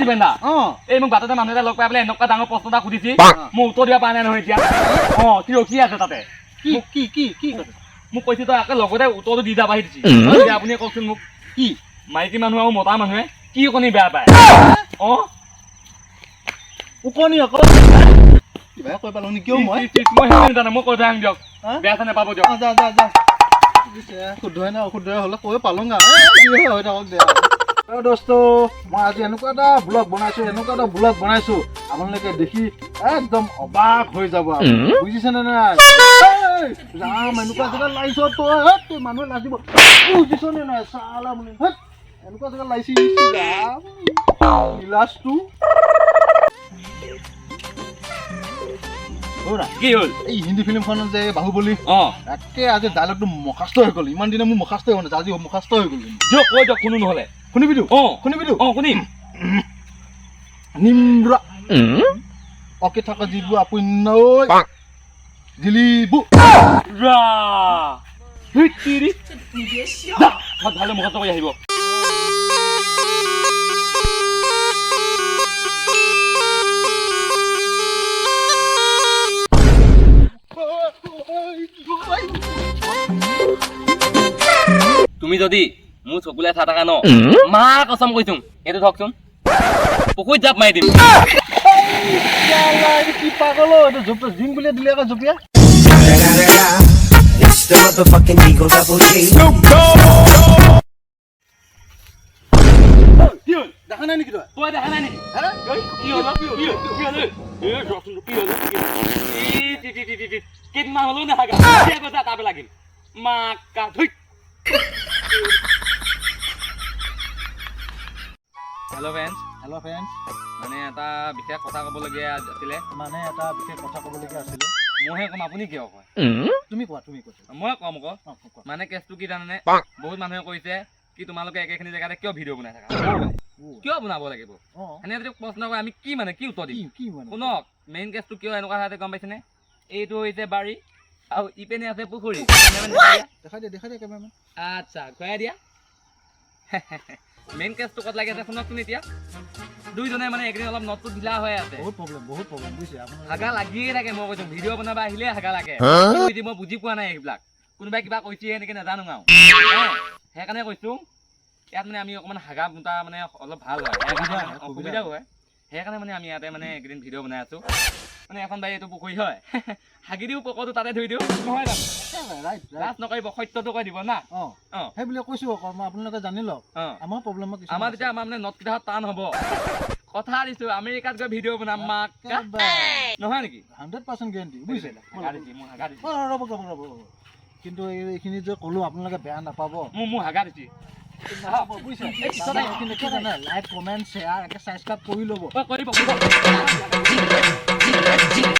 দিবেন দা। এই মোক বাটতে মানুহ এটা লগ পাই পেলাই এনেকুৱা ডাঙৰ প্ৰশ্ন এটা সুধিছি, মই উত্তৰ দিব পৰা নাই নহয় এতিয়া। অ, সি ৰখি আছে তাতে। কি কি কি কি কথা? মোক কৈছে, তই আকৌ লগতে উত্তৰটো দি যাবা দিছি। এতিয়া আপুনি কওকচোন মোক, কি? মাইকী মানুহ আৰু মতা মানুহে কি কণী বেয়া পায়? অ। ওকণি আকৌ। কিবাহে কৈ পালো নেকি অ' মই? ইচ, ইচ, মই সেইটো নাজানো, মই কৈ থৈ আহিম দিয়ক। হা? বেয়া চেয়া নাপাব দিয়ক। অ, যা যা যা। বুজিছে, শুদ্ধই না অশুদ্ধই হ'লে কৈ পালো গা। এই, যি হয় হৈ থাকক দে আৰু। অ দোস্ত, মই আজি এনেকুৱা এটা ব্লগ বনাইছো, এনেকুৱা এটা ব্লগ বনাইছো, আপোনালোকে দেখি একদম অবাক হৈ যাব আপুনি। বুজিছেনে নাই? এই, ৰাম, এনেকুৱা জেগাত লাগিছ তই, হেত, তই মানুহে লাজিব, বুজিছনে নাই? চালা বুলি, হেত, এনেকুৱা জেগাত লাগিছে, ইচ ৰাম, গিলাচটো। অ'ৰা, কি হ'ল? এই হিন্দী ফিল্মখনত যে বাহুবলী, তাকে আজি ডাইলগটো মুখাস্ত হৈ গ'ল। ইমান দিনে মোৰ মুখাস্ত হোৱা নাই, আজি মুখাস্ত হৈ গ'ল। দিয়ক, কৈ দিয়ক, শুনো নহ'লে। শুনিবিতো? অ। শুনিবিতো? অ, শুনিম। নিম্ৰা অকে থকা যিবোৰ আপুণ্য জিলিবু। ৰা হেই তিৰি। যা, ঘৰত ভালদৰে মুখস্থ কৰি আহিব। তুমি যদি মোৰ চকুলে চাই থাকা ন, মা কচম কৈছো, এইটো ধৰকচোন, পুখুৰীত জাপ মাৰি দিম। কি পাগল অ, এইটো জঁপিয়া জিম বুলিয়ে দিলে আকৌ জঁপিয়া। It's the motherfucking Eagle Double G. কি হ'ল? দেখা নাই নেকি তই? তই দেখা নাই নেকি? হে? ঐ, কি হ'ল? কি হ'ল? কি হ'ল? এ, ৰচোন, কি হ'ল? কি হ'ল? ই, টি, টি, টি, টি, টি। কেইদিনমান হ'লেও নাথাকা। এতিয়া কৈছা তাতে লাগিল। মাক কা ধুইত। Hello friends. Hello friends. মানে এটা বিশেষ কথা ক'বলগীয়া আছিলে। মানে এটা বিশেষ কথা ক'বলগীয়া আছিলে। মইহে ক'ম, আপুনি কিয় কয়? তুমি কোৱা, তুমি কোৱা। মই ক'ম আকৌ। অ, কোৱা। মানে কেছটো কি জানেনে, বহুত মানুহে কৈছে কি তোমালোকে একেখিনি জেগাতে কিয় ভিডিঅ' বনাই থাকা, কিয় বনাব লাগিব? সেনেকে যদি প্ৰশ্ন কৰে, আমি কি মানে কি উত্তৰ কি দিম? কি মানে? শুনক, মেইন কেছটো কিয় এনেকুৱা হৈছে গম পাইছেনে? এইটো হৈছে বাৰী আৰু ইপিনে আছে পুখুৰী। দেখাই দিয়া, দেখাই দিয়া কেমেৰামেন। আচ্ছা, ঘূৰাই দিয়া। মেইন কেছটো ক'ত লাগি আছে শুনকচোন। এতিয়া দুইজনে মানে এইকেইদিন অলপ নদটো ঢিলা হৈ আছে। বহুত প্ৰব্লেম, বহুত প্ৰব্লেম, বুজিছে আপোনালোকে? হাগা লাগিয়ে থাকে। মই কৈছো, ভিডিঅ' বনাব আহিলে হাগা লাগে। কি হৈছে মই বুজি পোৱা নাই এইবিলাক। কোনোবাই কিবা কৈছে এনেকে নাজানো আৰু। সেইকাৰণে কৈছো, ইয়াত মানে আমি অকণমান হাগা মুতা মানে অলপ ভাল হয়, সেইকাৰণে মানে অসুবিধাও হয়। সেইকাৰণে মানে আমি ইয়াতে মানে এইকেইদিন ভিডিঅ' বনাই আছো। মানে এখন বাৰী, এইটো পুখুৰী হয়, হাগি দিওঁ, পকৰটো তাতে ধুই দিওঁ, নহয় জানো? Right, right. লাজ নকৰিব, সত্যটো কৈ দিব না। সেই বুলি কৈছো আকৌ মই, আপোনালোকে জানি লওক। আমাৰ প্ৰব্লেমত আমাৰ তেতিয়া আমাৰ মানে নদকেইটা টান হ'ব। কথা দিছো, আমেৰিকাত গৈ ভিডিঅ' বনাম মাক, নহয় নেকি? 100% গেৰেণ্টি, বুজিছে? হাগা দিছি, মোৰ হাগা দিছি। অ, ৰ'ব ৰ'ব ৰ'ব ৰ'ব, কিন্তু এইখিনি যে ক'লো, আপোনালোকে বেয়া নাপাব। মোৰ হাগা দিছি। নাপাব, বুজিছে? এই পিছত আহিব। এইখিনি কি জানে, লাইক, কমেণ্ট, শ্বেয়াৰ, একে ছাবস্ক্ৰাইব কৰি ল'ব। ঐ, কৰিব কৰিব।